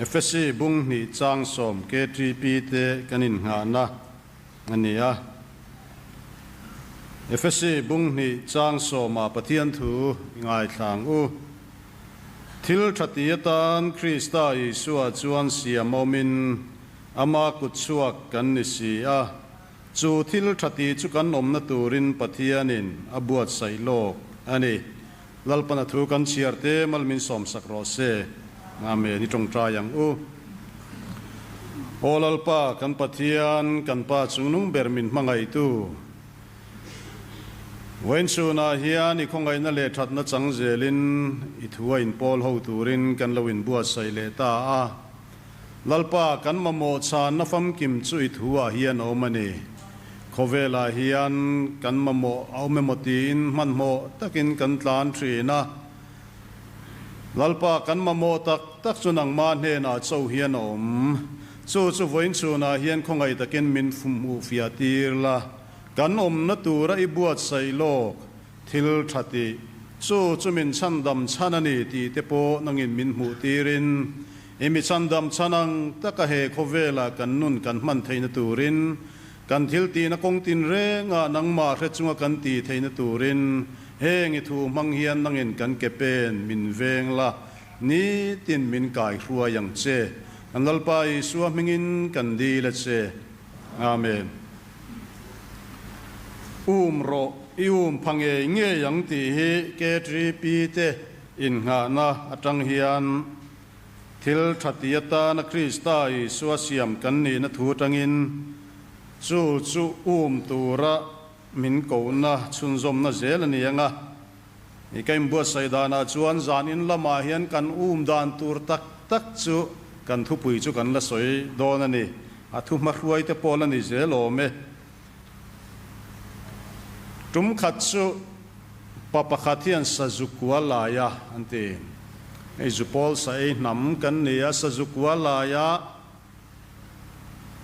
Efesi bung hnih chang sawm KTP te kan innghahna a ni a. Efesi bung hnih chang sawmah Pathian thu i ngaithla ang u. Thil tha ti atan Krista Isua chuan siam awmin ama kutchhuak kan ni si a. Chu thil tha ti chu kan awmna turin Pathianin a buatsaih lawk a ni. Lalpana thu kan chhiar te mal min sawmsak rawh se. Amen. I tawngtai ang u. Aw Lalpa, kan Pathian, kan Pa chungnung ber min hmangaihtu. Vawiin chhunah hian i khawngaihna leh thatna chang zelin i thu a inpawl ho turin kan lo inbuatsaih leh ta a. Lalpa, kan mamawh chhanna famkim chu i thu ah hian a awm a ni. Khawvelah hian kan mamawh a awm emaw tiin hmanhmawh takin kan tlan thin a. Lalpa, kan mamawh tak tak chu nangmah hnenah cho hian a awm. Chu chu vawiin chhunah hian khawngaih takin min hmuh fiah tir la. Kan awmna tura i buatsaih lawk thil tha tih, chu chu min chhandam chhan a ni tih te pawh nangin min hmuh tirin, I mi chhandam chhan ang taka he khawvela kan nun kan hman theihna turin, kan thil tihna kawng tinrengah nangmah hre chunga kan tih theihna turin heng i thu hmang hian nangin kan ke pen min veng la, nitin min kai hruai ang che. Kan Lalpa Isua hmingin kan dil a che. Amen. Um rawh, i um pha ngei ngei ang tih hi KTP te innghahna atang hian Thil tha ti atana Krista Isua siam kan nihna thu atangin chu chu um tura min kohna chhunzawmna zel a ni ang a. I ka inbuatsaih danah chuan zan in lamah hian kan um dan tur tak tak chu kan thupui chu kan la sawi dawn a ni. A thu hmahruaite pawh la ni zel awm e. Tum khat chu pa pakhat hian sazu kua lai a an ti. Hei zupawl sa ei hnam kan ni a, sazu kua lai a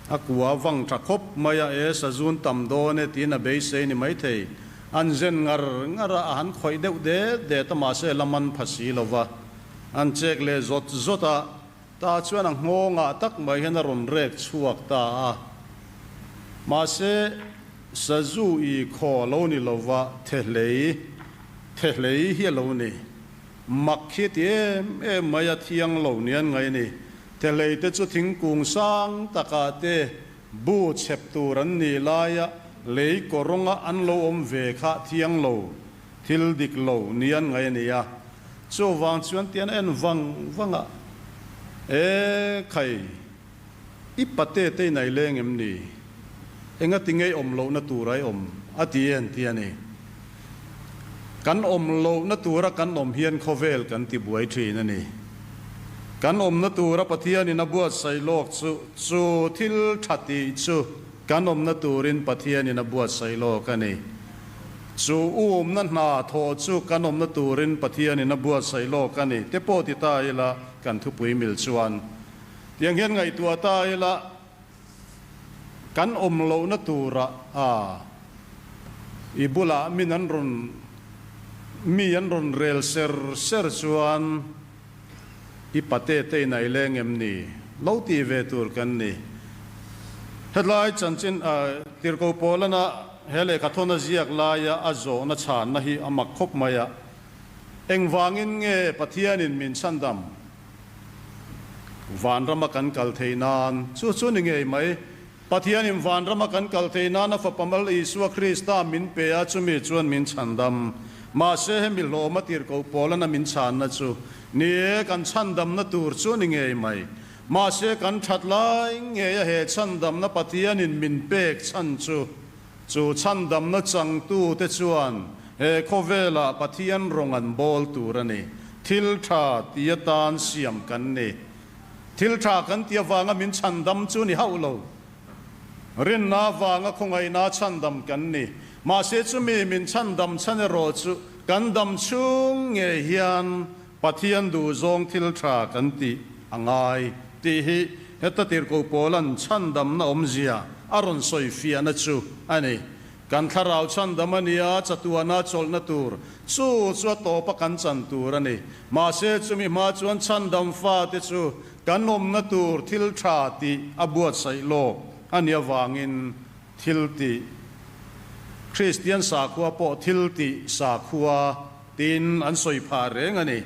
a kua vang tha khawp mai a, e sazun tam dawn e tiin a beisei ni maithei. An zen ngar ngar a, a han khawih deuh det det a, mahse la man pha si lo va. An chek leh zawt zawt a, Ta chuan a nghawngah tak mai hian a rawn rek chhuak ta a. Mahse, sazu i khaw a lo ni lova, thehlei, thehlei hi a lo ni. Mak hi ti em em mai a thiang lo ni an ngaih a ni. Thehlei te chu thingkung sang takah te bu chhep tur an nih laia lei kawrawnga an lo awm ve kha thiang lo, thil dik lo ni an ngaih a ni a. Chuvang chuan tian a en vang vang a, E khai, i pate te in ai leng em ni? Enga ti ngei awm lohna tur ai awm? a ti en ti a ni. Kan awm lohna tura kan awm hian khawvel kan ti buai thin a ni. Kan awmna tura Pathianin a buatsaih lawk chu, chu thil tha tih chu kan awmna turin Pathianin a buatsaih lawk a ni. Chu umna hna thawh chu kan awmna turin Pathianin a buatsaih lawk a ni te pawh ti ta ila kan thupui mil chuan tiang hian ngaihtuah ta ila kan awm lohna turah a i bulah min an rawn mi an rawn rel ser ser chuan i pate te in ai leng em ni? Lo tih ve tur kan ni. Hetlai chanchin Tirhkoh Paulana he lehkha thawn a ziak laia a zawhna chhanna hi a mak khawp mai a. Engvangin nge Pathianin min chhandam? Vanrama kan kal theih nan chu chu ni ngei mai. Pathianin vanrama kan kal theih nan a Fapa mal Isua Krista min pe a, chumi chuan min chhandam. Mahse hemi hlawma Tirhkoh Paulana min chhanna chu ni e, kan chhandamna tur chu ni ngei mai. Mahse kan that lai ngei a he chhandamna Pathianin min pek chhan chu, chu chhandamna changtute chuan he khawvelah Pathian rawng an bawl tur a ni. Thil tha ti atan siam kan ni. Thil tha kan ti avanga min chhandam chu ni hauh lo. Rinna avanga khawngaihna chhandam kan ni. Mahse chumi min chhandam chhan erawh chu kan dam chhung ngei hian Pathian duhzawng thil tha kan tih a ngai tih hi heta Tirhkoh Paula'n chhandamna awmzia a rawn sawi fiahna chu a ni. Kan thlarau chhandam a nia, chatuana chawlhna tur, chu chu a tawpa kan chan tur a ni. Mahse, chumi hma chuan chhandam fate chu kan awmna tur thil tha tih a buatsaih lawk a nih avangin thil tih, Kristian sakhua pawh thil tih sakhua tiin an sawi phah reng a ni.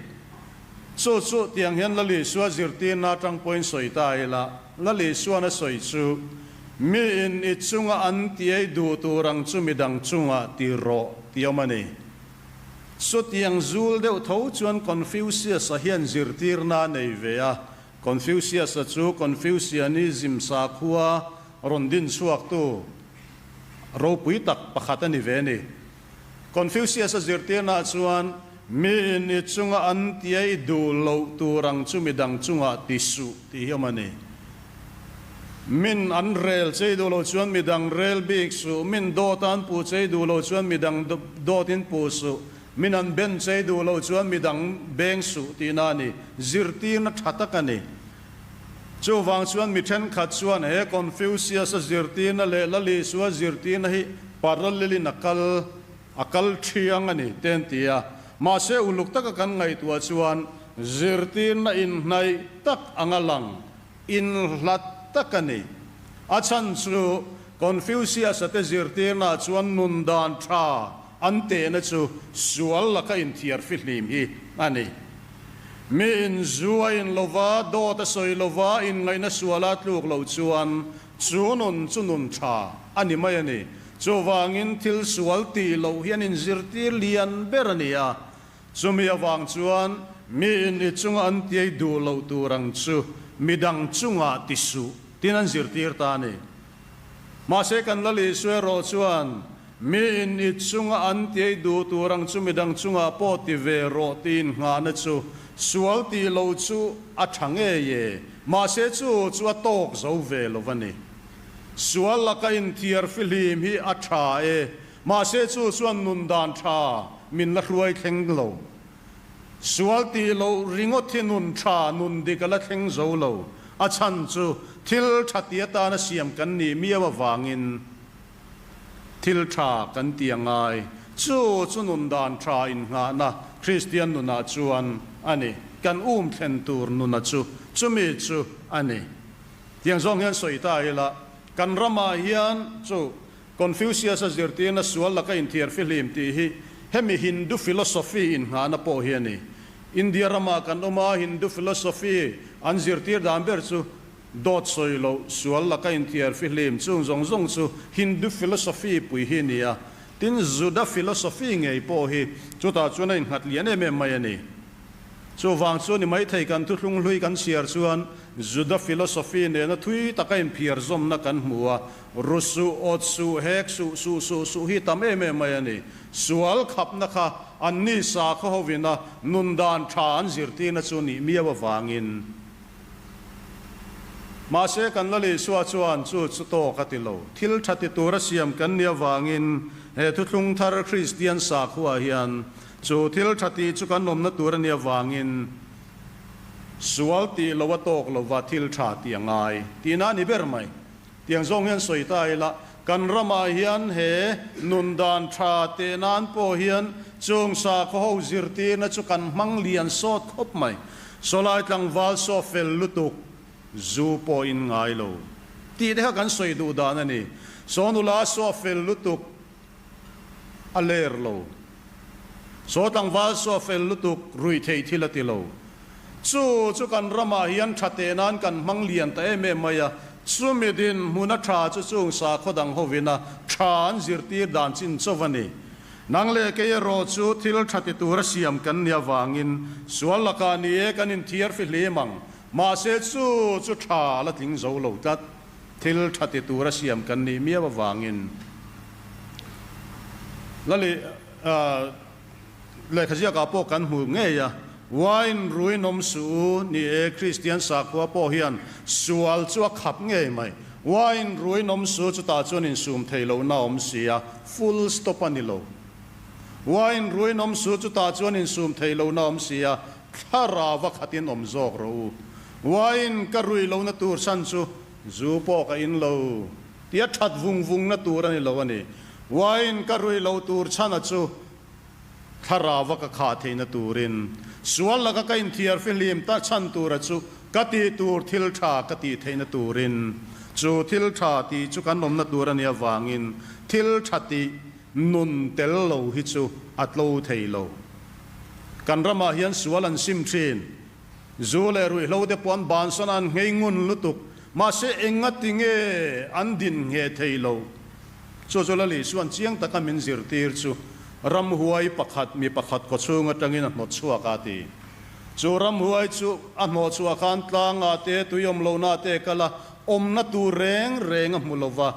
Chu chu tiang hian Lal Isua zirtirna atang pawhin sawi ta ila, Lal Isuan a sawi chu, Miin i chunga an tiai duh tur ang chu midang chungah ti rawh ti awm a ni. Chutiang zul deuh tho chuan Confucius-a hian zirtirna a nei ve a, Confucius-a chu Confucianism sakhua rawn din chhuaktu ropui tak pakhat a ni ve a ni. Confucius-a zirtirnaah chuan, Miin i chunga an tiai duh loh tur ang chu midang chungah ti suh tih hi awm a ni. Min an rel chei duh loh chuan midang rel bik suh, min dawt an puh chei duh loh chuan midang dawtin puh suh, min an ben chei duh loh chuan midang beng suh tihna a ni. Zirtirna tha tak a ni. Chuvang chuan mi thenkhat chuan he Confucius-a zirtirna leh Lal Isua zirtirna hi parallel-in a kal a kal thiang a ni te an ti a. Mahse uluk taka kan ngaihtuah chuan zirtirna inhnaih tak anga lang inhlat tak a ni. A chhan chu Confucius-a te zirtirnaah chuan nun dan tha an tehna chu sual laka inthiar fihlim hi a ni. Mi inzu a in lova, dawt a sawi lova, inngaihna suala tluk loh chuan chu nun chu nun tha a ni mai a ni. Chuvangin thil sual tih loh hi an inzirtir lian ber a ni a. Chumi avang chuan miin i chunga an tiai duh loh tur ang chu midang chungah ti suh tin an zirtir ta a ni. Mahse kan Lal Isua erawh chuan miin i chunga an tiai duh tur ang chu midang chungah pawh ti ve rawh tiin nghahna chu sual tih loh chu a tha ngei e, mahse chu chu a tawk zo ve lo a ni. Sual laka inthiar fihlim hi a tha e, Mahse chu chuan nun dan tha min la hruai thleng lo. Sual tih loh ringawt hi nun tha, nun dik a la thleng zo lo. A chhan chu thil tha ti atana siam kan nih miau avangin thil tha kan ti a ngai. Chu chu nun dan tha innghahna Kristian nunah chuan a ni. Kan um thlen tur nuna chu chumi chu a ni. Tiang zawng hian sawi ta ila, kan ramah hian chu Confucius-a zirtirna sual laka inthiar fihlim tih hi hemi Hindu philosophy innghahna pawh hi a ni. India ramah kan awm a, Hindu philosophy an zirtir dan ber chu dawt sawi loh, sual laka inthiar fihlim chung zawng zawng chu Hindu philosophy pui hi a ni a. Tin, Juda philosophy ngei pawh hi chutah chuan a innghat lian em em mai a ni. Chuvang chu ni maithei kan thuthlung hlui kan chhiar chuan Juda philosophy nena thui taka inphiar zawmna kan hmu a, ru suh, awt suh, hek suh, suh suh suh hi tam em em mai a ni. Sual khapna kha an ni sakhaw hovina nun dan tha an zirtirna chu nih miau avangin. Mahse kan Lal Isua chuan chu chu tawk a ti lo. Thil tha ti tura siam kan nih avangin he thuthlung thar Kristian sakhuaah hian Chu thil tha tih chu kan awmna tur a nih avangin sual tih lo a tawk lova thil tha tih a ngai tihna a ni ber mai. Tiang zawng hian sawi ta ila, kan ramah hian he nun dan tha teh nan pawh hian chung sakhaw ho zirtirna chu kan hmang lian sawt khawp mai. Sawlai tlangval saw fel lutuk zu pawh in ngai lo tih te kha kan sawi duh dan a ni. Saw nula saw fel lutuk a ler lo. Saw tlangval saw fel lutuk rui theih thil a ti lo. Chu chu kan ramah hian tha teh nan kan hmang lian ta em em mai a, chumi dinhmun a tha chu chung sakhaw dang hovin a tha an zirtir dan chin chauh a ni. Nang leh kei erawh chu thil tha ti tura siam kan nih avangin sual lakah ni e kan inthiar fihlim ang, mahse chu chu tha la tling zo lo tlat. Thil tha ti tura siam kan nih miau avangin Lali lehkha ziakah pawh kan hmu ngei a, Wine ruin awm suh u, ni e, Kristian sakhua pawh hian sual chu a khap ngei mai. Wine ruin awm suh chutah chuan insum thei lohna a awm si a, full stop a ni lo. Wine ruin awm suh chutah chuan insum thei lohna a awm si a, thlarau a khatin awm zawk rawh u. Wine ka rui lohna tur chhan chu zu pawh ka in lo tia that vung vungna tur a ni lo a ni. Wine ka rui lo tur chhana chu thlarauva ka khah theihna turin, sual laka ka inthiar fihlim ta chhan tura chu ka tih tur thil tha ka tih theihna turin, chu thil tha tih chu kan awmna tur a nih avangin thil tha tih nun tel lo hi chu a tlo thei lo. Kan ramah hian sual an sim thin. Zu leh ruihhlo te pawh an bansan a, an nghei ngun lutuk. Mahse engati nge an din ngheh thei lo? Chu chu Lali chuan chiang taka min zirtir chu ramhuai pakhat mi pakhat kawchhung atangin a hnawt chhuak a ti. Chu ramhuai chu a hnawh chhuah khan tlangah te, tui awm lohna te kal a, awmna tur reng reng a hmu lo va.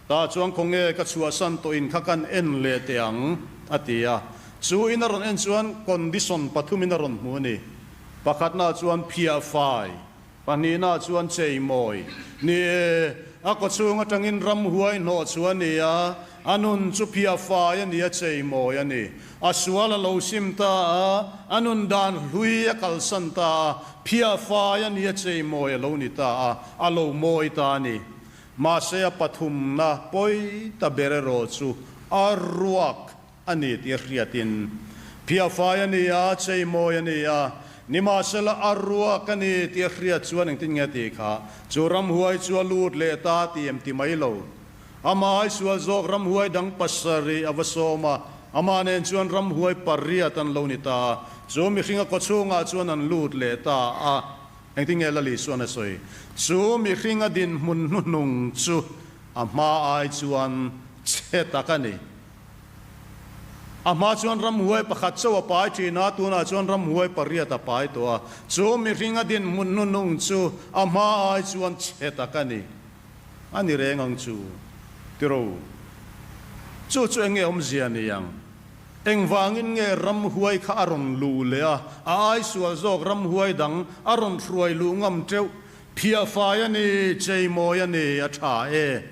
Tah chuan khawnge ka chhuahsan tawh in kha kan en leh teh ang, a ti a. Chu in a rawn en chuan condition pathumin a rawn hmu a ni. Pakhatna chuan phiah fai, pahnihna chuan cheimawi. Ni e, a kawchhung atangin ramhuai hnawh chu a ni a, a nun chu phiah fai a ni a, cheimawi a ni. A sual a lo sim ta a, a nun dan hlui a kalsan ta a, phiah fai a ni a, cheimawi a lo ni ta a, a lo mawi ta a ni. Mahse a pathumna pawi ta ber erawh chu a ruak a ni tih a hriatin phiahfai a ni a, cheimawi a ni a, nimahsela a ruak a ni tih a hriat chuan engtin nge tih kha chu ramhuai chu a lut leh ta tih em ti mai lo. Amah ai sual zawk ramhuai dang pasarih a va sawm a, amah nen chuan ramhuai pariat an lo ni ta a, chu mihringa kawchhungah chuan an lut leh ta a. Engtin nge Lali chuan a sawi? Chu mihring a dinhmun hnuhnung chu a hma ai chuan chhe tak a ni. A hma chuan ramhuai pakhat chauh a pai thin a, tunah chuan ramhuai pariat a pai tawh a. Chu mihring a dinhmun hnuhnung chu a hma ai chuan chhe tak a ni. A ni reng ang chu, tiro. Chu chu enge awmzia ni ang? Engvangin nge ramhuai kha a rawn luh leh a, a ai sual zawk ramhuai dang a rawn hruai luh ngam teuh? Phiahfai a ni, cheimawi a ni, a tha e.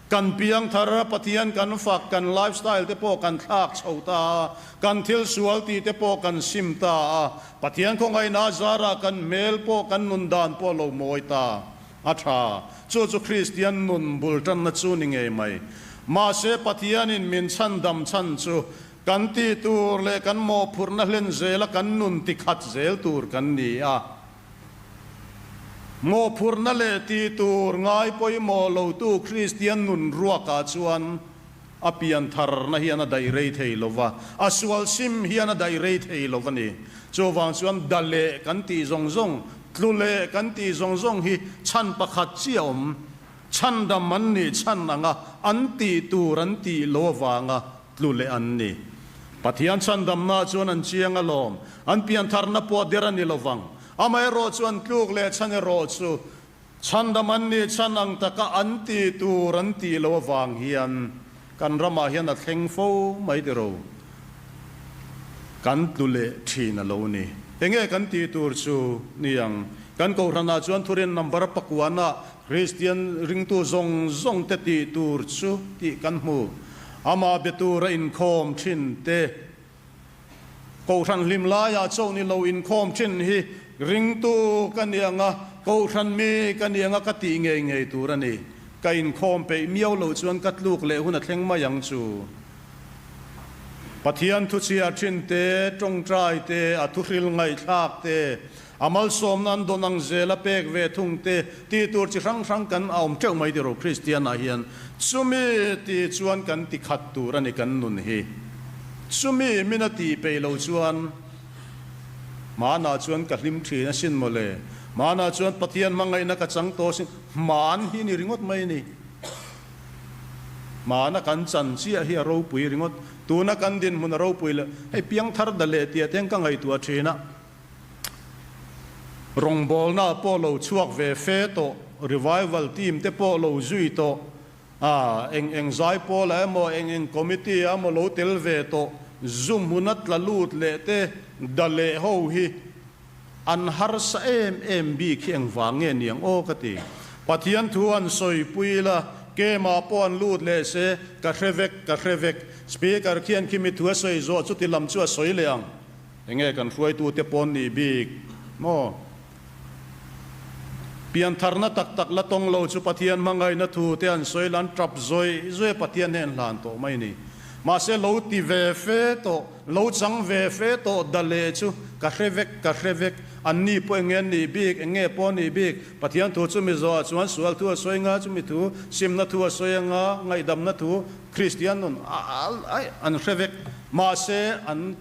Kan piang thar, Pathian kan fak, kan lifestyle te pawh kan thlak chho ta a, kan thil sual tih te pawh kan sim ta a, Pathian khawngaihna zarah kan hmel pawh kan nun dan pawh a lo mawi ta. A tha. Chu chu Kristian nun bul tanna chu ni ngei mai. Mahse Pathianin min chhandam chhan chu kan tih tur leh kan mawhphurhna hlen zela kan nun ti khat zel tur kan ni a. Mawhphurhna leh tih tur ngai pawimawh lotu Kristian nun ruakah chuan a pian tharna hian a daih rei thei lo va, a sual sim hian a daih rei thei lo va ni. Chuvang chuan da leh kan tih zawng zawng, tlu leh kan tih zawng zawng hi chhan pakhat chiah awm, chhandam an nih chhan anga an tih tur an tih lo avanga tlu leh an ni. Pathian chhandamna chuan an chiang alawm, an pian tharna pawh der a ni lo vang. Amaherawh chu an tluk leh chhan erawh chu Chhandam an nih chhan ang taka an tih tur an tih loh avang hian kan ramah hian a thleng fo mai tiro. Kan tlu leh thin a lo ni. Enge kan tih tur chu ni ang? Kan kohhranah chuan thurin number pakuana Kristian ringtu zawng zawng te tih tur chu tih kan hmu. Amah be tura inkhawm thin te. Kohhran hlim laiah chauh ni lo inkhawm thin hi ringtu ka ni ang a, kohhran mi ka ni ang a ka tih ngei ngei tur a ni. Ka inkhawm peih miau loh chuan ka tluk leh hun a thleng mai ang chu. Pathian thuchhiah thin te, tawngtai te, a thuhril ngaihthlak te, a malsawmna an dawn ang zela pek ve thung te tih tur chi hrang hrang kan awm teuh mai tiraw Kristian ah hian chumi tih chuan kan ti khat tur a ni kan nun hi. Chumi min a tih peih lo chuan hmanah chuan ka hlim thin asin mawle, hmanah chuan Pathian hmangaihna ka chang tawh asin, hman hi ni ringawt mai a ni. Hmana kan chan chiah hi a ropui ringawt, tuna kan dinhmun a ropui leh hei piangthar da leh tih ateng ka ngaihtuah thin a. Rawngbawlna pawh lo chhuak ve fe tawh, revival team te pawh lo zui tawh, a eng eng zaipawl ah emaw eng eng committee ah emaw lo tel ve tawh, zu hmuna tla lut leh te da leh ho hi an harsa em em bik hi engvang nge niang aw ka ti. Pathian thu an sawipui la, kemah pawh an lut leh se, ka hre vek, ka hre vek. Speaker khian khimi thu a sawi zawh chuti lam chu a sawi leh ang. Enge kan hruaitute pawn nih bik maw? Piantharna tak tak la tawng lo chu Pathian hmangaihna thu te an sawi la, an tap zawih zawih a Pathian hnen hlan tawh mai ni. Mahse lo ti ve fe tawh, lo chang ve fe tawh da leh chu ka hre vek, ka hre vek. An ni pawh eng nge an nih bik, eng nge pawh a nih bik. Pathian thu chu mi zawhah chuan sual thu a sawi anga, chumi thu simna thu a sawi anga, ngaihdamna thu Kristian nun an hre vek. Mahse an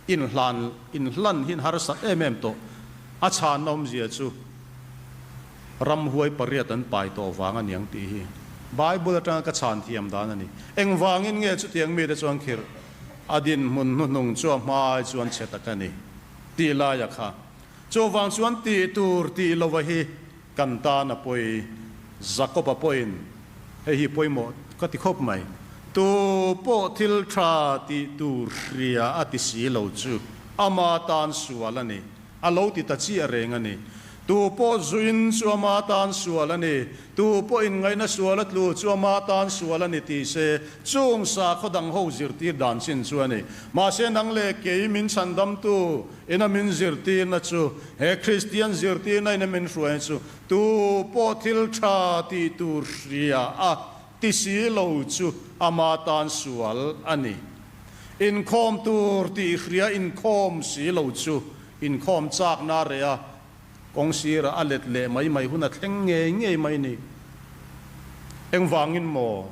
inhlan inhlan hi harsat em em tawh. A chhanna awmzia chu ramhuai pariat an pai tawh vang a niang tih hi Bible atanga ka chhan thiam dan a ni. Engvangin nge chutiang mite chuan khirh a dinhmun hnuhnung chu a hma ai chuan chhe tak a ni tih laia kha. Chuvang chuan tih tur tih lova hi kan tan a pawi. Jakob-a pawhin hei hi pawimawh ka ti khawp mai. Tu pawh thil tha tih tur hria a ti si lo chu ama tan sual a ni. A lo ti ta chiah reng a ni. Tu pawh zuin chu ama tan sual a ni. Tu pawh inngaihna sual a tlu chu ama tan sual a ni ti se, chung sakhaw dang ho zirtir dan chin chu a ni. Mahse nang leh kei min chhandamtu ina min zirtirna chu, he Kristian zirtirna ina min hruaina chu tu pawh thil tha tih tur hria a ti si lo chu ama tan sual a ni. Inkhawm tur tih hria inkhawm si lo chu inkhawm chakna a reh a, kawng sirah a let leh mai mai hun a thleng ngei ngei mai ni. Engvangin maw?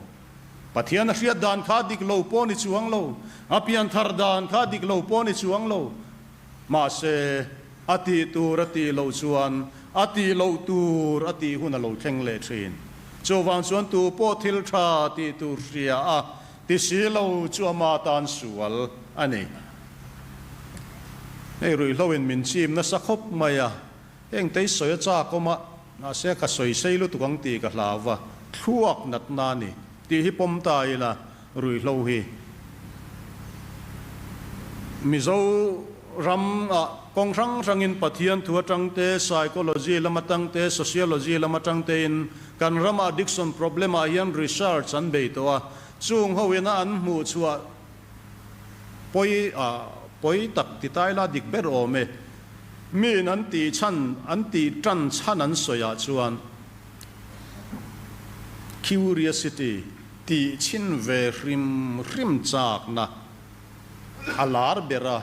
Pathian a hriat dan kha dik lo pawh ni chuang lo, a pianthar dan kha dik lo pawh ni chuang lo. Mahse, a tih tur a tih loh chuan a tih loh tur a tih hun a lo thleng leh thin. Chuvang chuan tu pawh thil tha tih tur hria a ti si lo chu ama tan sual a ni. Hei ruihhlo in min chim nasa khawp mai a, heng te i sawi a chak awm a, mahse ka sawi sei lutuk ang tih ka hlau va, thluak natna a ni tih hi pawm ta ila ruihhlo hi Mizo ram ah kawng hrang hrang in Pathian thu atang te, psychology lam atang te, sociology lam atang te in kan ram ah addiction problem ah hian research an bei tawh a, chung ho in a an hmuh chhuah pawi ah pawi tak ti tai la dik ber awm e. Mi in an tih chhan an tih tan chhan an sawi ah chuan curiosity Tih chhin ve hrim hrim chakna a lar ber a,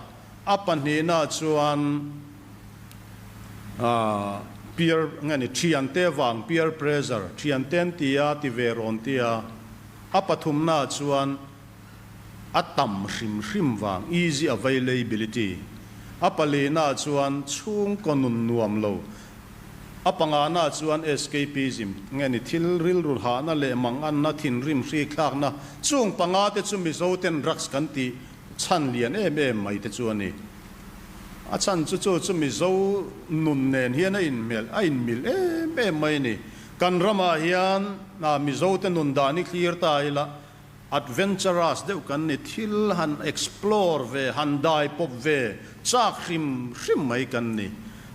a pahnihna chuan peer nge ni thiante vang peer pressure thiante an ti a ti ve rawn ti a, a pathumna chuan a tam hrim hrim vang easy availability, a palina chuan chhungkaw nun nuam lo A pangana chuan escapism, nge ni thil rilru hahna leh manganna, thinrim hrikthlakna, chung panga te chu Mizo ten drugs kan tih chhan lian em em mai te chu a ni. A chhan chu chu chu Mizo nun nen hian a inhmel, a inmil em em mai a ni. Kan ramah hian Mizo te nun dan hi thlir ta ila, adventurous deuh kan ni, thil han explore ve, han dai pawp ve chak hrim hrim mai kan ni.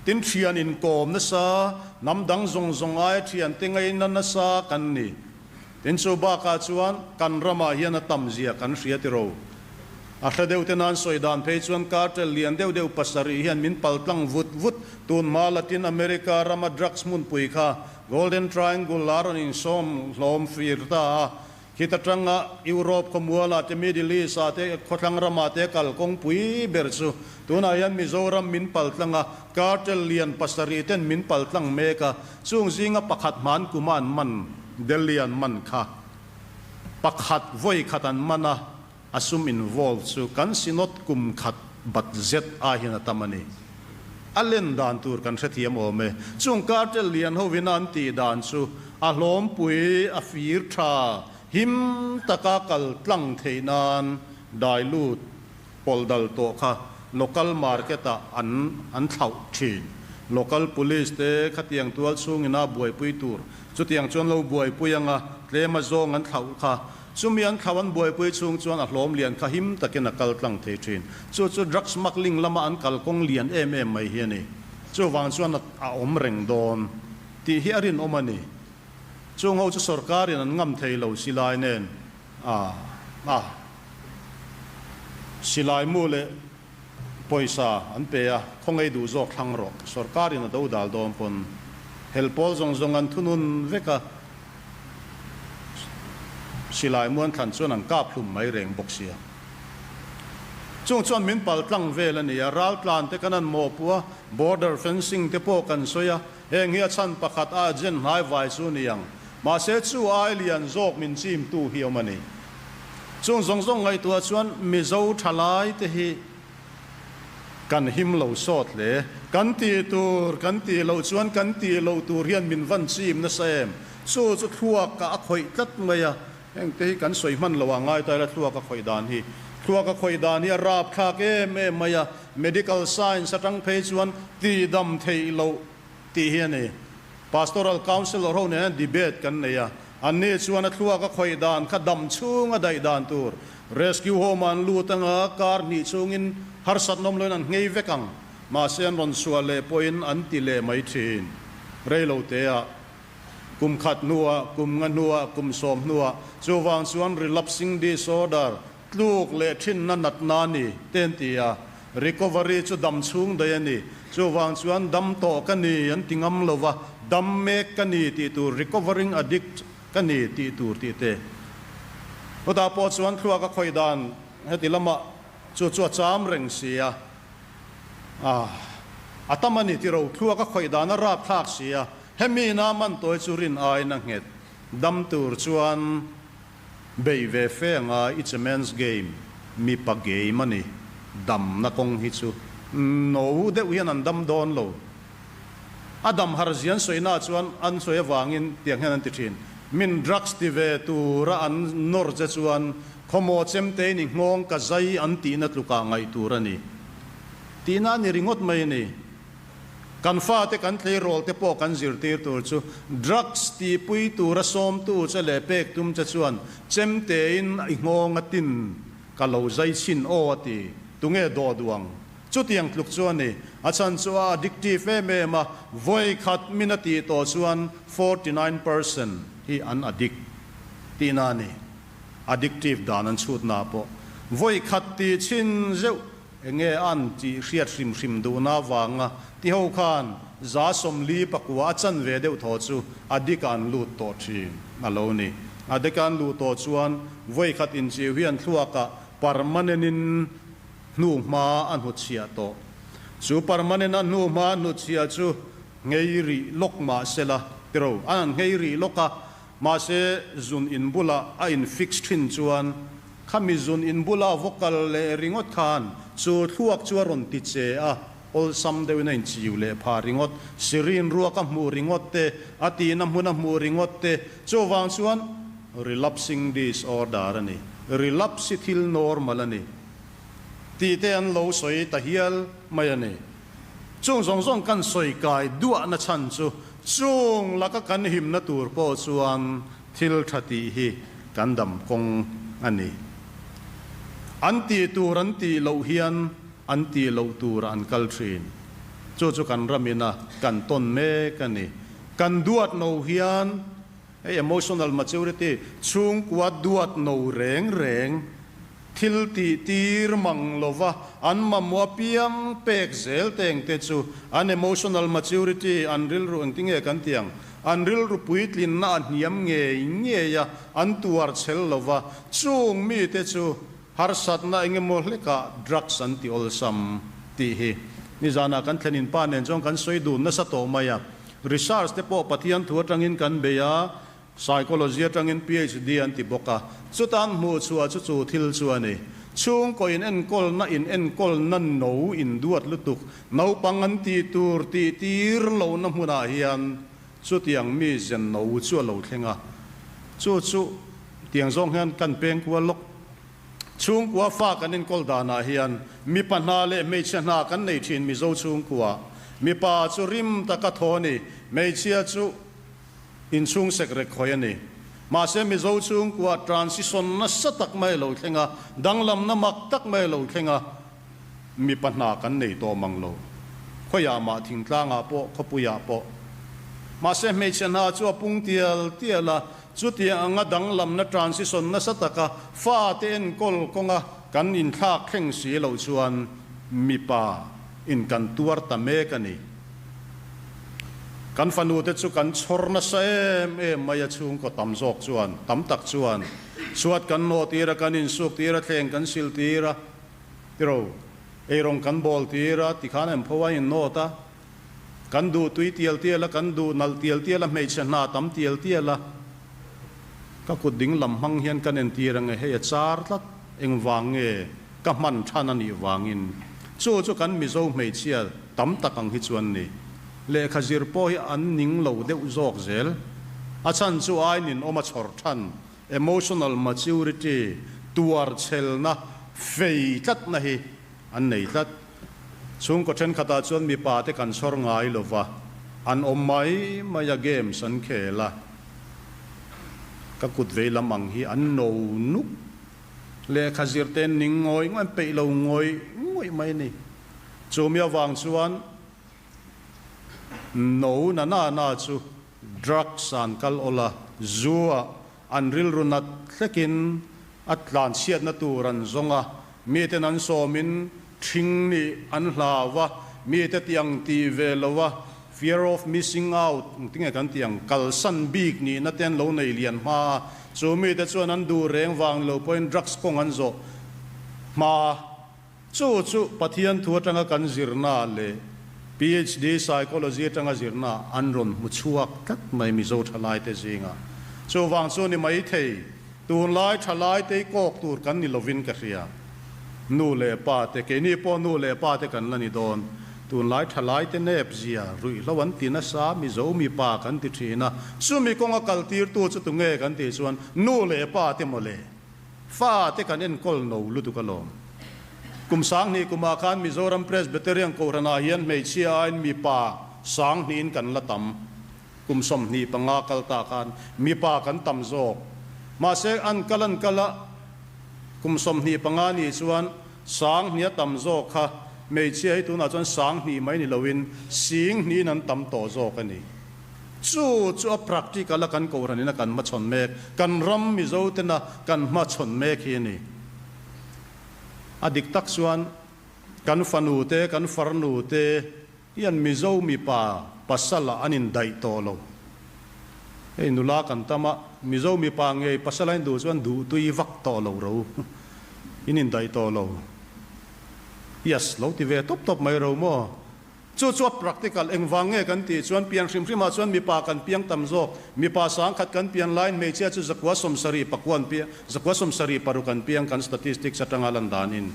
Tin, thian inkawm nasa, hnam dang zawng zawng aia thiante ngaina nasa kan ni. Tin, chu bakah chuan kan ramah hian a tam zia kan hria tiro. A hre deuh te nan sawi dan phei chuan cartel lian deuh deuh pasarih hian min paltlang vut vut. Tun hma Latin America rama drugs hmunpui kha Golden Triangle a rawn insawm hlawm fir ta a, Khit atanga Europe khawmualah te, Middle East ah te, khawthlang ramah te kal kawngpui ber chu tunah hian Mizoram min paltlang a, cartel lian pasarih ten min paltlang mek a, chung zinga pakhat hman kuma an man, Delhi an man kha pakhat vawi khat an man a, a sum involve chu kan Synod kum khat bat zet ai hian a tam a ni. A len dan tur kan hrethiam awm e. Chung cartel lian hovin a an tih dan chu a hlawmpui, a fir tha, him taka kal tlang theih nan dai lut pawlh dal tawh kha local market ah an an thlauh thin. Local police te khatiang tual chhungin a buaipui tur chutiang chuan lo buaipui anga tlem a zawng an thlauh kha Chumi an thlau an buaipui chhung chuan a hlawm lian kha him takin a kal tlang thei thin. Chu chu drug smuggling lama an kalkawng lian em em mai hi a ni. Chuvang chuan a awm reng dawn tih hi a rinawm a ni. Chung ho chu sorkarin an ngam thei lo silai nen a a silai mu leh pawisa an pe a, khawngaih duh zawk thlang rawh. Sorkarin a do dal dawn pawn. Hel pawl zawng zawng an thunun vek a, silai muan thlan chuan an kap hlum mai reng bawk sia. Chung chuan min pal tlang vel a ni a, raltlan te kan an mawhpuh a, border fencing te pawh kan sawi a, heng hi a chhan pakhat a agent hnai vai chu ni ang. Mahse chu ai lian zawk min chim tu hi awm a ni. Chung zawng zawng ngaihtuah chuan Mizo thalai te hi kan him lo sawt hle. Kan tih tur kan tih loh chuan kan tih loh tur hian min van chim nasa em? Chu chu thluak ah a khawih tlat mai a, heng te hi kan sawi hman lo ah ngai ta ila thluak a khawih dan hi. Thluak a khawih dan hi a rap thlak em em mai a, medical science atang phei chuan tihdam theih loh tih hi a ni. Pastoral Council ho nen hian debate kan nei a, anni chuan a thluak a khawih dan kha dam chhung a daih dan tur Rescue Home ah an lut anga kar hnih chhungin harsatnawm loin an nghei vek ang, mahse an rawn chhuah leh pawhin an ti leh mai thin. Reilo teah kum khat hnuah, kum nga hnuah, kum sawm hnuah chuvang chuan relapsing disorder Tluk leh thinna natna a ni, te an ti a. Recovery chu dam chhung daih a ni. Chuvang chuan dam tawh ka ni an ti ngam lo va, dam mek ka ni tih tur, recovering addict ka ni tih tur tih te. Chutah pawh chuan thluak a khawih dan heti lamah chu chu a cham reng si a. Ah, a tam a ni tiro, thluak a khawih dan a rapthlak si a. Hemi ina man tawi chu rin aiin a nghet. Dam tur chuan. Bei ve fe anga it's a man's game, mipa game a ni, damna kawng hi chu no deuh hian an dam dawn lo. A dam har zia an sawina chuan an sawi avangin tiang hian an ti thin, min drugs ti ve tura an nawr che chuan khawmaw chemte in i nghawng ka zai an tihna tlukah ngaih tur a ni tihna a ni ringawt mai a ni. Kan fate kan tleirawl te pawh kan zirtir tur chu drugs tihpui tura sawmtu che leh pek tum che chuan chemtein i nghawng a tin ka lo zai chhin aw a ti. Tunge dawh duh ang? Chutiang tluk chu a ni. A chhan chu a addictive em em a, vawi khat min a tih tawh chuan 49% hi an addict tihna a ni. Addictive dan an chhutna pawh vawi khat tih chhin zeuh Enge an tih hriat hrim hrim duhna avanga ti ho khan 49 a chan ve deuh thaw chu a dika an lut tawh thin a lo ni. A dika an luh tawh chuan vawikhat inchiu hi an thluakah permanent in hnuhma a hnutchhiah tawh. Chu permanent a hnuhma a hnutchhiah chu nghei rih lawk mah sela tiro an han nghei rih lawk a, mahse zun in bulah a in fix thin chuan Khami zun in bula va kal leh ringawt khan chu thluak chu a rawn ti che a, awlsam deuhin a inchiu leh phah ringawt, Sirin ruak a hmuh ringawt te, a tihna hmun a hmuh ringawt te, chuvang chuan relapsing disorder a ni, relapse hi thil normal a ni tih te an lo sawi ta hial mai a ni. Chung zawng zawng kan sawi kai duahna chhan chu chung laka kan himna tur pawh chuan Thil tha tih hi kan dam kawng a ni. An tih tur an tih loh hian an tih loh tur an kal thin. Chu chu kan ramina kan tawn mek a ni. Kan duat no hian hei emotional maturity, chhungkua duat no reng reng, thil tih tir mang lova an mamawh apiang pek zel te engte chu an emotional maturity, an rilru engtinge kan ti ang? An rilru puitlinna a hniam ngei ngei a, an tuar chhel lo va, chung mite chu harsatna eng emaw hlekah drugs an ti awlsam tih hi nizanah kan thlenin pa nen chuan kan sawi dun nasa tawh mai a. Research te pawh Pathian thu atangin kan bei a, psychology atangin PhD an ti bawk a, chutan hmuh chhuah chu chu thil chu a ni. Chhungkaw in enkawlna in enkawlna no in duat lutuk Naupang an tih tur tih tir lohna hmunah hian chutiang mi zen no chu a lo thleng a, chu chu tiang zawng hian kan peng kual lawk. Chhungkua fa kan enkawl danah hian mipa hna leh hmeichhia hna kan nei thin Mizo chhungkua. Mipa chu rim taka thaw a ni, hmeichhia chu inchhung sek rek khawi a ni. Mahse Mizo chhungkua transition nasa tak mai a lo thleng a, danglamna mak tak mai a lo thleng a, Mipa hna kan nei tawh mang lo. Khawiah mah thingtlangah pawh khawpuiah pawh. Mahse hmeichhe hna chu a pung tial tial a, chutiang anga danglamna transition nasa taka fate enkawl kawnga kan inthlak thleng si loh chuan mipa in kan tuar ta mek a ni. Kan fanu te chu kan chhawr nasa em em mai a, chhungkaw tam zawk chuan, tam tak chuan chhuat kan nawh tir a, kan insuk tir a, thleng kan sil tir a, tiro eirawng kan bawl tir a, tikhan a inpho a innawt a, kan duh tui tial tial a, kan duh nalh tial tial a, hmeichhe hna tam tial tial a, ka kut ding lam hmang hian kan entir ange, hei a char tlat, engvang nge ka hman than a nih vangin chu chu kan Mizo hmeichhia tam tak ang hi chuan ni. Lehkha zir pawh hi an ning lo deuh zawk zel. A chhan chu ai ninawm a chhawr than, emotional maturity, tuar chhelna, fei tlatna hi an nei tlat. Chhungkaw thenkhatah chuan mipa te kan chhawr ngai lo va, an awm mai mai a, games an khel a, ka kut vei lam ang hi an no nuk. Lehkha zir te ning ngawih ngawih an peih lo ngawih ngawih mai a ni. Chumi avang chuan no na na na chu drugs an kal awlh a, zu ah an rilru nat hlekin a tlanchhiatna tur an zawng a, miten an sawmin ṭhing nih an hlau a, mite tiang ti ve lo a, fear of missing out, engtinge kan tih ang, kalsan bik nihna te an lo nei lian hma a, chu mite chuan an duh reng vang lo pawhin drugs kawng an zawh hma a. Chu chu Pathian thu atanga kan zirna leh PhD Psychology atanga zirna an rawn hmu chhuak tlat mai Mizo thalaite zingah. Chuvang chu ni maithei, tunlai thalaite i kawk tur kan ni lovin ka hria. Nu leh pa te, keini pawh nu leh pa te kan la ni dawn. Tunlai thalaite nep zia ruihhlo an ti nasa, Mizo mipa kan ti thin a, chumi kawnga kaltirtu chu tunge kan tih chuan nu leh pa te mawle. Fa te kan enkawl no lutuk alawm. Kum 2000 kumah khan Mizoram Presbyterian Kohhranah hian hmeichhia aiin mipa 2000 in kan la tam. Kum 25 kal ta khan mipa kan tam zawk. Mahse an kal an kal a, kum 25 ni chuan 2000 a tam zawk kha hmeichhia hi tunah chuan 2000 mai ni loin 10,000 in an tam tawh zawk a ni. Chu chu a practical a kan kohhran in a kan hmachhawn mek, kan ram Mizo tena kan hmachhawn mek hi a ni. A dik tak chuan kan fanu te, kan farnu te hian Mizo mipa pasal ah an indaih tawh lo. Hei nula kan tam a, Mizo mipa ngei pasal a induh chuan duhtui vak tawh lo ro, in indaih tawh lo. Yes, lo ti ve tawp tawp mai ro maw? Chu chu a practical engvang nge kan tih chuan pian hrim hrimah chuan mipa kan piang tam zawk. Mipa 1000 kan pian laiin hmeichhia chu 179 an piang, 176 an piang kan statistics atanga lan danin.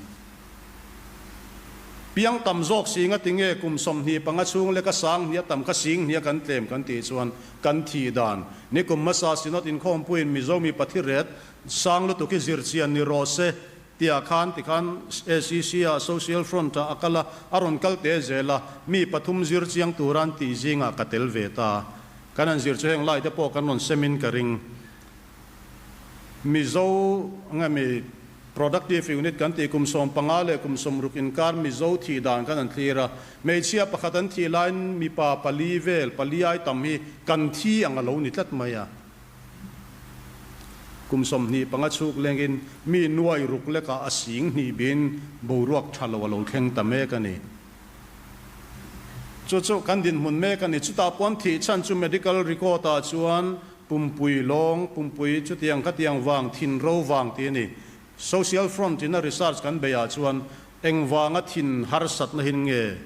Piang tam zawk si nga tinge kum 25 chhung leka 2000 a tam kha 10,000 a kan tlem kan tih chuan kan thih dan. Nikum hmasa Synod inkhawmpuiin Mizo mipa thi ret sang lutuk hi zirchian ni rawh se. Tiah khan tikhan SEC ah Social Front ah a kal a, a rawn kal teh zel a, mi pathum zir chiang tura an tih zingah ka tel ve ta. Kan han zir chu heng lai te pawh kan rawn sem in ka ring. Mizo nge mi Productive Unit kan tih kum 15 leh kum 60 inkar Mizo thih dan kan han thlir a, hmeichhia pakhat an thih laiin mipa pali vel, pali ai tam hi kan thi ang a lo ni tlat mai a. Kum 25 chhuk lengin mi nuai ruk lekah a sing hnih bin boruak tha lo a lo thleng ta mek a ni. Chu chu kan dinhmun mek a ni. Chutah pawn thih chhan chu medical record ah chuan pumpui lawng, pumpui chutiang khatiang vang, thin ro vang tih a ni. Social front in a research kan beih ah chuan engvanga thin harsatna hin nge,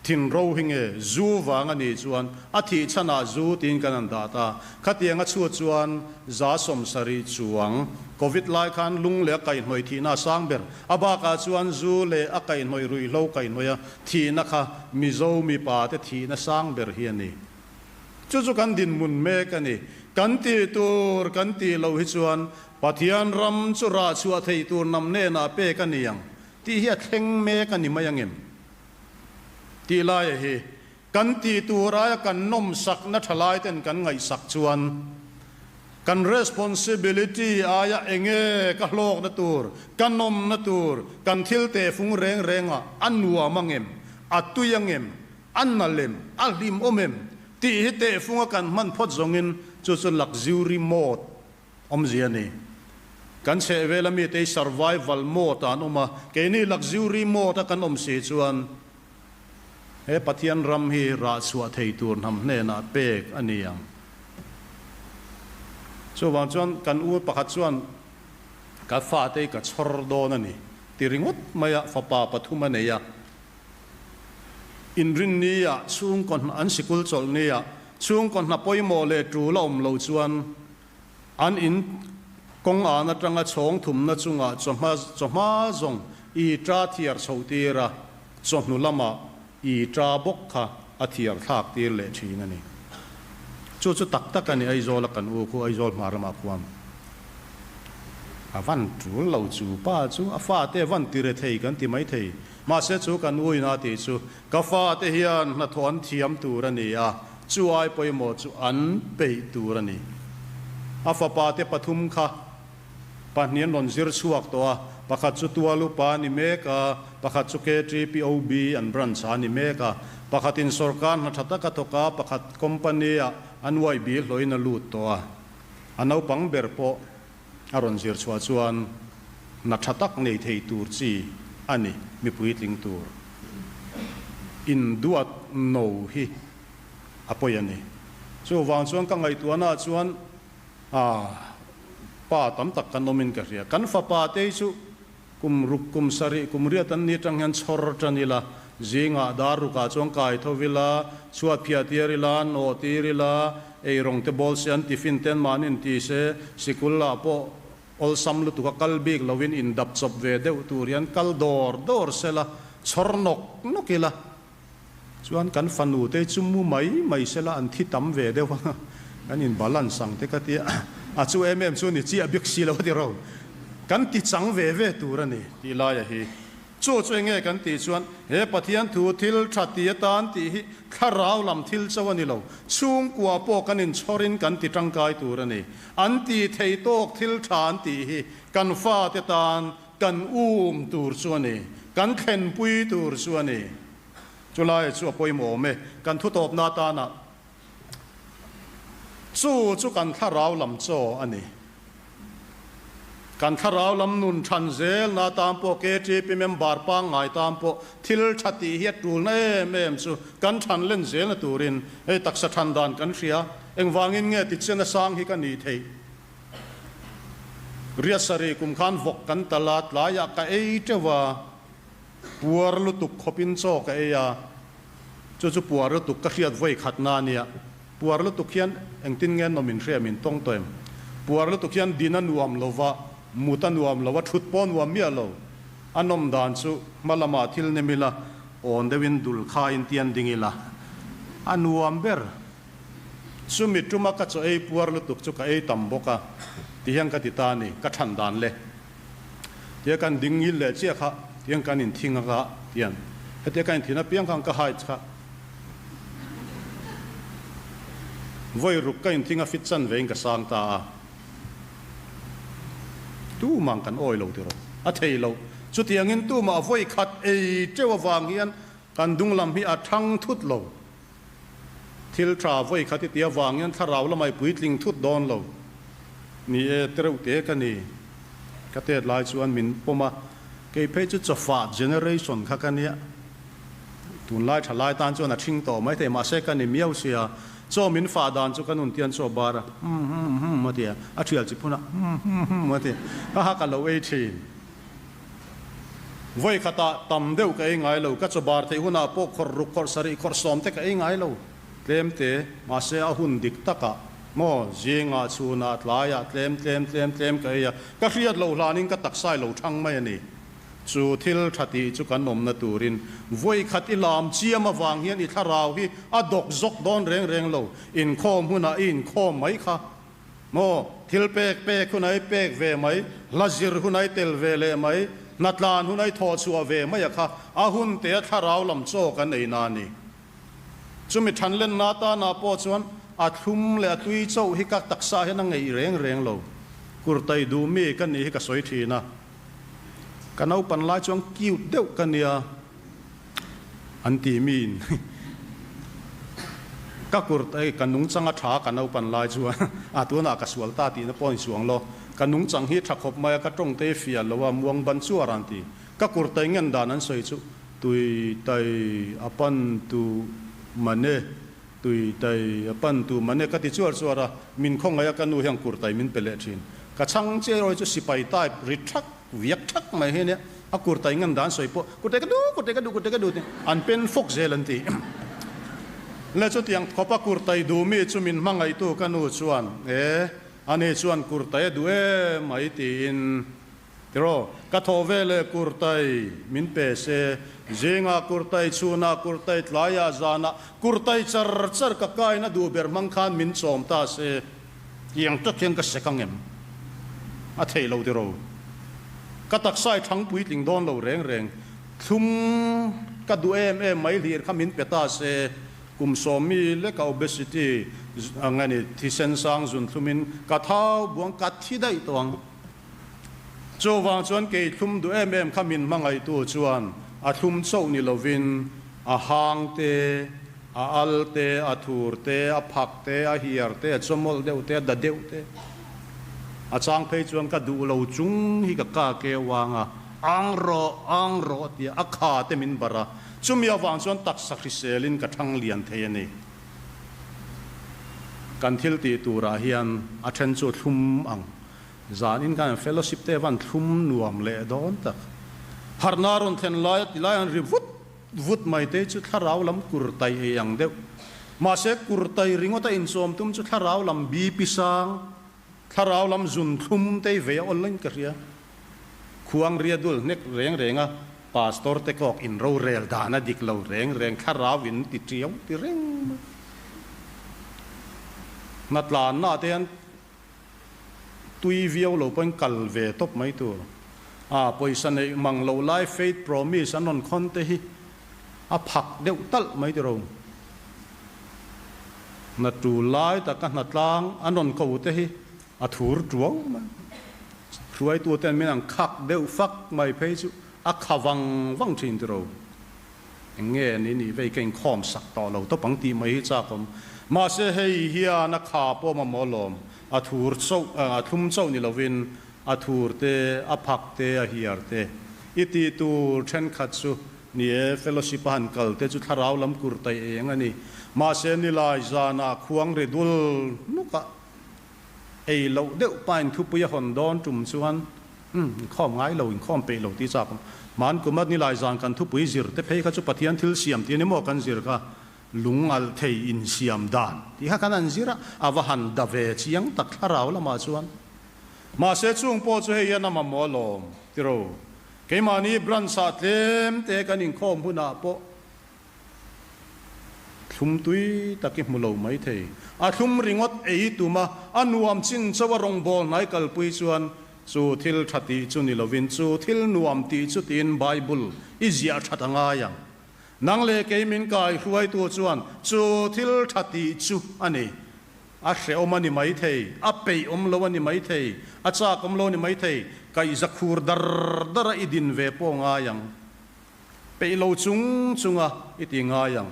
thin ro hi nge, zu vang a nih chuan a thih chhan ah zu tiin kan han dah ta. Khatiang a chhuat chuan 70% chuang Covid lai khan lung leh a kaihhnawih thihna a sang ber. A bakah chuan zu leh a kaihhnawih ruihhlo kaihhnawih a thihna kha Mizo mipa te thihna sang ber hi a ni. Chu chu kan dinhmun mek a ni. Kan tih tur kan tih loh hi chuan Pathian ram chu rah chhuah theih tur nam hnenah pek a ni ang tih hi a thleng mek a ni mai angem? Tih laia hi kan tih tur aia kan nawmsakna tha lai ten kan ngaihsak chuan kan responsibility aia enge ka hlawkna tur, ka nawmna tur, kan thil tehfung reng rengah a nuam angem, a tui angem, a nalem, a hlimawm em tih hi tehfunga kan hman phawt zawngin chu chu luxury mode Awmzia a ni. Kan chhehvela mite hi survival mode ah an awm a, keini luxury mode a kan awm si chuan He Pathian ram hi rah chhuah thei tur hnam hnenah pek a ni ang. Chuvang chuan kan u pakhat chuan ka fate hi ka chhawr dawn a ni ti ringawt mai a, fapa pathum a nei a. Inrinni ah chhungkaw hna an sikul chawlh ni ah chhungkaw hna pawimawh leh tul a awm lo chuan an in kawng an atanga chhawng thumna chungah chawhma chawhma zawng i ta thiar chho tir a, chawhnu lamah i ta bawk kha a thiar thlak tir leh thin a ni. Chu chu tak tak a ni Aizawl a kan u khu Aizawl hmar lamah khuan a van tul lo chu pa chu a fate a van tire thei kan ti mai thei. Mahse chu kan u ina tih chu ka fate hian hnathawh an thiam tur a ni a, chu ai pawimawh chu an peih tur a ni. A fapa te pathum kha pahnih an rawn zir chhuak tawh a, pakhat chu Tual upa a ni mek a, pakhat chu KTPOB an branch ah a ni mek a, pakhatin sawrkar hna tha tak a thawk a, pakhat company ah an uai bil hlawhin a lut tawh a. A naupang ber pawh a rawn zir chhuah chuan hna tha tak nei thei tur chi a ni, mi puitling tur induat no hi a pawi a ni. Chuvang chuan ka ngaihtuahna ah chuan ah pa tam tak kan awmin ka hria. Kan fapa te hi chu kum ruk, kum sarih, kum riat an ni atang hian chhawr tan ila, zingah dar rukah chuan kai tho ila, chhuat phiah tir ila, nawh tir ila, eirawng te bawl se an tiffin te an mahni inti se, sikul ah pawh awlsam lutuk a kal bik lovin indap chawp ve deuh tur hian kal dawr dawr sela, chhawr nawk nawk ila, chuan kan fanu te chu mu mai mai sela an thi tam ve deuh a, kan in balance ang te ka tia, a chu em em chu ni chiah bik si lo a ti ro, kan ti chang ve ve tur a ni tih laia hi. Chu chu enge kan tih chuan he Pathian thu thil tha ti atan tih hi thlarau lam thil chauh a ni lo, chhungkua pawh kan inchhawrin kan ti tangkai tur a ni. An ti thei tawk thil tha an tih hi kan fate tan kan um tur chu a ni, kan thlenpui tur chu a ni. Chulai chu a pawimawh awm e, kan thutawpna atana chu chu kan thlarau lam chaw a ni. Kan thlarau lam nun than zelna atan pawh KTP member pangngai tan pawh thil tha tih hi a tulna em em chu kan than len zelna turin hei taksa than dan kan hria. Engvangin nge tichian a sang hi ka nih theih? Riasari kum khan vawk kan tal a, tlaiah ka ei teuh a, puar lutuk khawpin chaw ka ei a, chu chu puar lutuk ka hriat vawi khatna a nia. Puar lutuk hian engtin nge nawm in hria min tawng tawh em? Puar lutuk hian din a nuam lo va, mut a nuam lo a, thut pawh a nuam miah lo. A nawm dan chu hma lamah thil nem ila, awn deuhin dul kha intian ding ila, a nuam ber. Chumi tuma ka chaw ei puar lutuk chu ka ei tam bawk a, ti hian ka ti ta a ni, ka than dan le. Tia kan ding ngil leh chiah kha, tiang kan inthing a ka tian. Hetia kan inthin apiang khan ka height kha vawi ruk ka inthing a fit chan vein ka sang ta a. Tumah kan awi lo tiraw? A thei lo. Chutiangin tumah vawi khat ei teuh avang hian kan dunglam hi a thang thut lo. Thil tha vawi khat i ti avang hian thlarau lamah i puitling thut dawn lo. Ni e, tereuh te ka ni. Ka tet lai chuan min pawm a, kei phei chu chawfah generation kha ka nia. Tunlai tha lai tan chuan a thing tawh mai thei, mahse ka ni miau sia. Chaw min fah dan chu ka nun tian chaw bar a, hum hum hum a ti a, a thial chi phun a, hum hum hum a ti a, ka ha ka lo ei thin. Vawi khatah tam deuh ka ei ngai lo, ka chaw bar theih hunah pawh khawrh ruk, khawrh sarih, khawrh sawm te ka ei ngai lo. Tlem te, mahse a hun dik takah maw, zingah, chhunah, tlaiah tlem tlem tlem tlem ka ei a, ka hriat loh hlanin ka taksa i lo thang mai a ni. Chu thil tha tih chu kan awmna turin vawi khat i lam chiam avang hian i thlarau hi a dawk zawk dawn reng reng lo, inkhawm hunah i inkhawm mai kha Maw, thil pek pek hun ai pek ve mai, hla zir hun ai tel ve leh mai, hnatlan hun ai thawh chhuah ve mai a kha a hun te a thlarau lam chaw kan ei na a ni. Chumi thanlenna atana pawh chuan a thlum leh a tui chauh hi ka taksa hian a ngeih reng reng lo. Kurtai duh mi ka nih hi ka sawi thin a. Ka naupan lai chuan cute deuh ka nia. An ti miin ka kur hei ka nungchang a tha ka naupan lai chuan a tunah ka sual ta tihna pawh a insuang lo. Ka nungchang hi tha khawp mai a, ka tawngte hi fiah lo a, muang ban chuar an ti. Ka kur tai ngen dan an sawi chu Tui tai a pan tu mane, tui tai a pan tu mane ka ti chuar chuar a, min khawngaih a ka nu hian kurtai min pe leh thin. Ka chhang chiai erawh hi chu sipai type ri thak viak thak mai hi ania, a kurtai ngan dan sawi pawh kurtai ka duh, kurtai ka duh, kurtai ka duh tih an pen fawk zel an ti. Le chutiang khawpa kurtai duh mi chu min hmangaihtu ka nu chuan e, ani chuan kurtai a duh em mai tiin Tiraw, ka thawh ve leh kurtai min pe se, zingah kurtai, chhunah kurtai, tlaiah zanah kurtai char char ka kaina duh ber hmang khan min chawm ta se, tiang tak hian ka sek ang em? A thei lo tiraw. Ka taksa i thang puitling dawn lo reng reng, thlum ka duh em em mai hlir kha min pe ta se, kum sawmi leka obesity ang a ni, thisen sang zun thlumin ka thau buang ka thi daih tawh ang. Chuvang chuan kei thlum duh em em kha min hmangaihtu chuan a thlum chauh ni lovin a hang te, a al te, a thur te, a phak te, a hiar te, a chawmawlh deuh te, a da deuh te. A chang phei chuan ka duh lo chung hi ka ka keu ang a, ang rawh, ang rawh tia a kha te min barh a, chumi avang chuan taksa hriselin ka thang lian thei a ni. Kan thil tih turah hian a then chu thlum ang. Zanin khan fellowship te van thlum nuam leh dawn tak. Harhna rawn thlen lai a ti lai an ri vut vut mai te chu thlarau lam kur tai ei ang deuh. Mahse kur tai ringawt a inchawm tum chu thlarau lam BP sang, thlarau lam zun thlum te ve a awl in ka hria. Khuang ria dul hnek reng reng a pastor te kawk in rorel dan a dik lo reng reng thlarau in ti tiau ti reng mai. Hnatlanna te hian Tui viau lo pawhin kal ve tawp mai tur. A pawisa neih mang lo lai faith promise an rawn khawn te hi a phak deuh talh mai tiro. Hna tul lai taka hna tlang an rawn ko te hi a thur tuau mai. Hruaitu ten min ang khak deuh fak mai phei chu a kha vang vang thin tiro. Eng nge ni nih vei ka inkhawm sak tawh lo tawp ang tih mai hi chak awm. Mahse hei hian a kha pawh mamawh lawm, a thur chauh, a thlum chauh ni lovin a thur te, a phak te, a hiar te. I tih tur thenkhat chu ni e, fellowship a han kal te chu thlarau lam kur taih eng a ni. Mahse nilai zanah khuang ri dul hnukah ei loh deuh pain thupui a hawn dawn tum chuan Umm, inkhawm ngai lo, inkhawm peih lo tih chak awm. Hman kum a nilai zan kan thupui zir te phei kha chu Pathian thil siam tih a ni maw kan zir kha, lung alh thei insiam dan tih kha kan han zir a, a va han da ve chiang tak thlarau lamah chuan. Mahse chung pawh chu hei hian a mamawh alawm tiro. Keimahni branch ah tlem te kan inkhawm hunah pawh Thlum tui tak i hmu lo mai thei. A thlum ringawt ei tum a, a nuam chin chauh a rawngbâwl hnai kalpui chuan chu thil ṭha tih chu ni lovin chu thil nuam tih chu tiin Bible i ziah ṭhat a ngai ang. Nang leh kei min kai hruaitu chuan chu thil ṭha tih chu a ni. A hrehawm a ni mai thei, a peih awm lo a ni mai thei, a châk awm lo a ni mai thei, kaihza khur dar dar a i din ve pawh ngai ang. Peih lo chung chunga i ti ngai ang.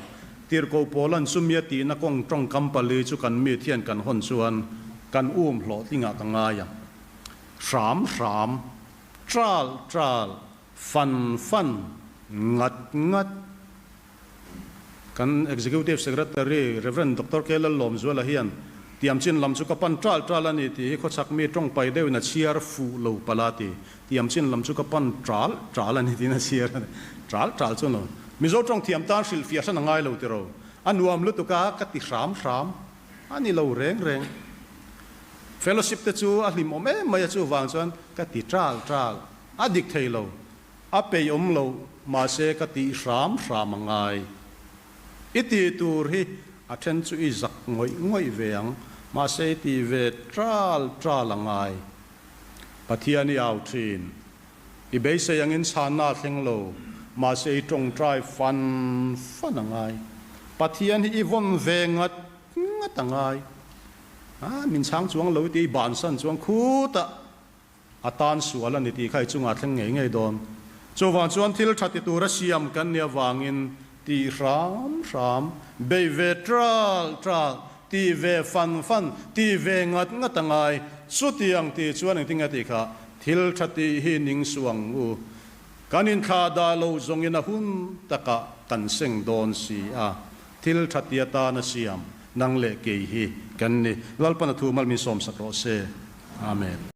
Tirhkoh Paula'n chumia tihna kawng tawngkam pali chu kan mi thian kan hawn chuan kan um hlawhtlingah ka ngai ang. Hram hram, tral tral, fan fan, ngat ngat. Kan Executive Secretary Rev. Doctor K. Lallawmzuala hian tiamchin lam chu ka pan tral tral a ni tih hi khawchhak mi tawngpai deuhin a chhiar fuh lo palh a ti. Tiamchin lam chu ka pan tral tral a ni tiin a chhiar a ni. Tral tral chu no. Mizo tawng thiam tan hrilhfiah hran a ngai lo tiro. A nuam lutuk a ka ti hram hram a ni lo reng reng. Fellowship te chu a hlimawm em mai a chuvang chuan ka ti tral tral a dik thei lo. A peih awm lo, mahse ka tih hram hram a ngai. I tih tur hi a then chu i zak ngawih ngawih ve ang, mahse i tih ve tral tral a ngai. Pathian i au thin. I beisei angin chhanna a thleng lo, mahse i tawngtai fan fan a ngai. Pathian hi i vawn ve ngat ngat a ngai. A, min chhang chuang lo i tih i bansan chuang khutah A tan sual a ni tih kha i chungah thleng ngei ngei dawn. Chuvang chuan thil tha ti tura siam kan nih avangin tih hram hram, bei ve tral tral, tih ve fan fan, tih ve ngat ngat a ngai. Chutiang tih chuan engtin nge tih kha thil tha tih hi ning suh ang u. Kan inthlahdah lo zawngin a hun takah kan seng dawn si a. Thil tha ti atana siam nang leh kei hi kan ni. Lalpan a thu mal min sawmsak rawh se. Amen.